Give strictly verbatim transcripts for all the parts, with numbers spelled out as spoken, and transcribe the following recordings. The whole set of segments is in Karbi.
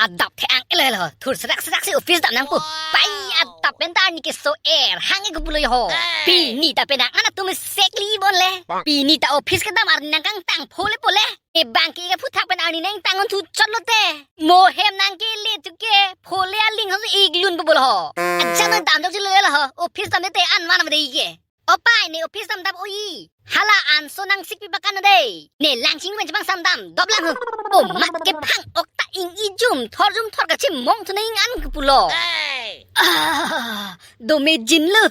Adap the ang elo elo. Thur serak serak si office dam nangpo. Pai adap pen ta arni keso-er hang-e kepu lo ho. Pini ta penang an atum sekli bon le. Pini ta office kedam arni nangkangtang pho le po le. E bang ke-ik aphuthak pen arni nangtang-un thu chot lote. Mo hem nangkele thu ke pho le aling ho ik lun po bol ho. Ajam nang dam jok chilo ho. Office dam te an van ma dei ke. O pai ne office dam dap oi. Hala anso nang sikpi pakan dei. Ne lang ching pen chepang sam dam dop lang ho. O mat kephang ok ta ing ijum thor jum thor kachimong thu nang an kepu lo. Ah, do me jin lo.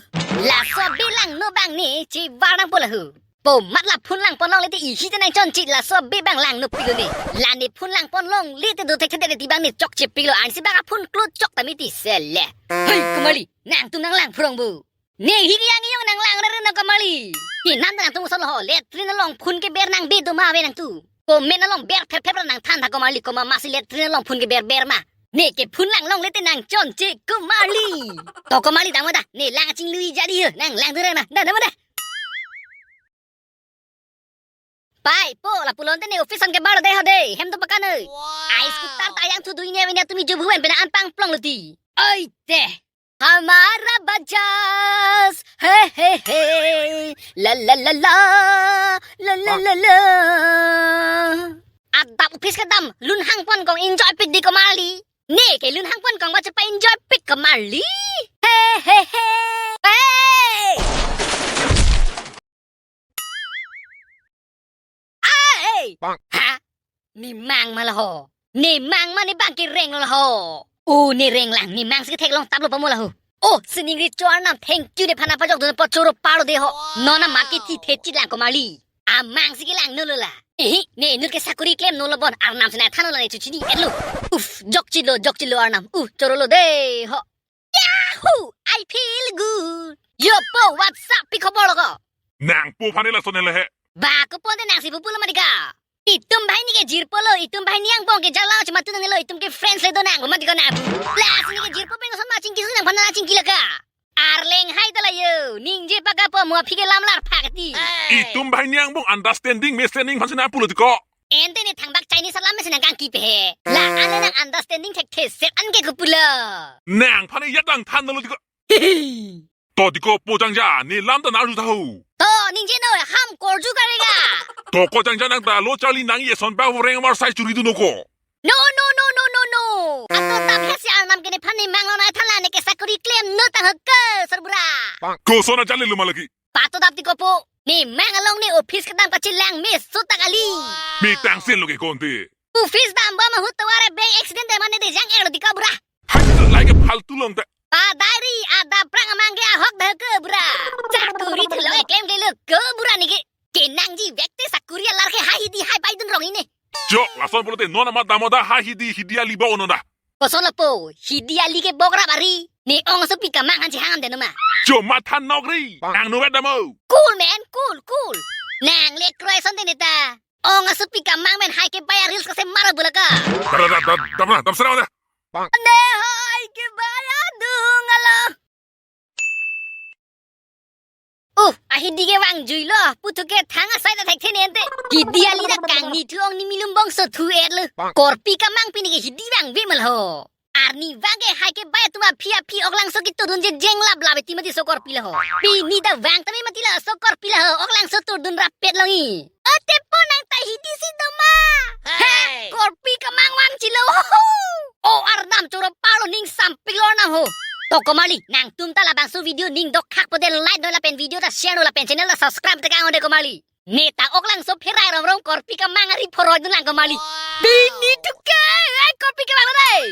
Laso abe langno bang ne chevar nangpo la ho. Po mat la phun langpon longle te isi te nangchonche laso abe bang langno pilo ne. La ne phun langpon longle te do thekthedet ti bang ne chokche pilo ansi bang aphun klo chok ta miti sele. Hei, komarli, nangtum nanglang phurong bo. Ne hi yang yang nanglang rere na komarli. Hinam nangtum son lo ho, latrine along phun keber nangbe do ma ave nangtum. Komat along ber phep phep ra nangthan tha komarli, komat masi latrine along phun keber ber ma. Ne ke phun lang longle te nangchonche komarli. To komarli dam da, ne lang chinglu-i jadi ho, nanglang dure ma. Da, da, da. Pai, po, lapu lonte ne office an kebar lo dei ho dei, hem do pakan oi. Wow. Ai scooter ta yang thu dui ne vine tumi jubu en pena an pangplong lo ti. Oi te. Hamara Bajaj, he, he, he. La, la, la, la. La, la, la, la. Adap office kedam, lun hangpon kong enjoy pik di komarli. Ne ke lun hangpon kong ba chepa-enjoy pik komarli. He, he, he. Hey! Ai! Bang. Ha? Ne mang ma la ho. Ne mang ma ne bang kereng lo la ho. O ne reng lang, ne mang si theklong tap lo pamo la ho. O, sining ri cho arnam, thank you ne phana pajok dun po choro paro de ho. Nona ma ke thi the chit lang komarli. Amang si kelang no lo la. Ehi, ne inut ke sakuri klem no lo bon, arnam si nangthan lo la ne chuchini et lo. Uf, jok chit lo, jok chit lo arnam. Uh, choro lo de ho. Yahoo! I feel good. Yo po, what's up? Pi khobor lo ko? Nangpo aphan ne lason le he. Ba koponte nangsi pupu lo ma di ka. Itum banghini ke jirpo lo, itum banghini angbong ke jala chuma tu nang lo, itum ke friends le do nang lo ma di ko na. Lasi ne ke jirpo pen koson ma chingki su nangphan nangchingki la ka. Arleng hai ta la yo, ningje paka po mo aphi ke lam lar phak ti. Itum banghini angbong understanding, misunderstanding aphansi nangpulo ti ko. Ente ne thangbak Chinese alam mesi nangkangki pe he. La ane nang understanding thekthe set an ke kepu lo. Nangphan ne yatang than lo ti ko. Hihi. To ti ko po jangja, ne lam ta na arju tha ho. To, ningje no, ham korju kare ga. To ko jangja nang ta lo charli nang ye son ba reng mar sai churi dun no ko. No, no, no, no, no, no. Ato tap he si arnam ke nephan ne mang lo na than la ne ke sakuri klem no ta ho ke sarbura. Koson a jale lo ma lagi. Pato dap ti ko po. Ne mang along ne office kedam kachelang me so ta kali. Me tangsen lo ke konte. Office dam ba ma hu tovar e beng accident de mane de jang er lo ti ko bura. Hai, lai ke faltu long ta. Pa diary ada prang amang ke ahok de ke bura. Sakuri thu lo e klem ke lo ke bura ne ke. Ke nangji vek te sakuri alar ke hai hidi hai bai dun rong ine. Jo, lason pulote non amat damo da hai hidi hidi ali ba ono da. Koson lo po, hidi ali ke bok rap ari. Ne ong asopi kamang han chehang am deno ma. Jo, matha nokri. Nang nuwet damo. Cool man, cool, cool. Nang le kroi son de ne ta. Ong asopi kamang men hai ke bai a reels kase mara bulaka. Da, da, da, da, da, da, da, da, da. Ne hai ke bai adung alo. Uh, ahidi ke vangjuilo, puthot ke thang asai ta thekthe ne ente. Hidi ali ta kangni thu ong ni milum bongso thu et lo. Korpi kamang pini ke hidi vangve ma la ho. Arni vang ke hai ke bai atum aphi aphi oklangso kito dunje jeng lap lap ti mati so korpi la ho. Pini ta vang tame mati la so korpi la ho, oklangso tur dun rapet longi. O te po nang ta hidi si do ma. He, korpi kamang vangchilo. O arnam choro palo ning sampik lo arnam ho. To komarli, nangtum ta labangso video ning dok khak po de like do lapen video ta share do lapen channel ta subscribe ta kang o de komarli. Ne ta oklangso pherai rom rom korpi kamang ari phoroi dun lang komarli. Pini thu ke, ai korpi kamang lo dei.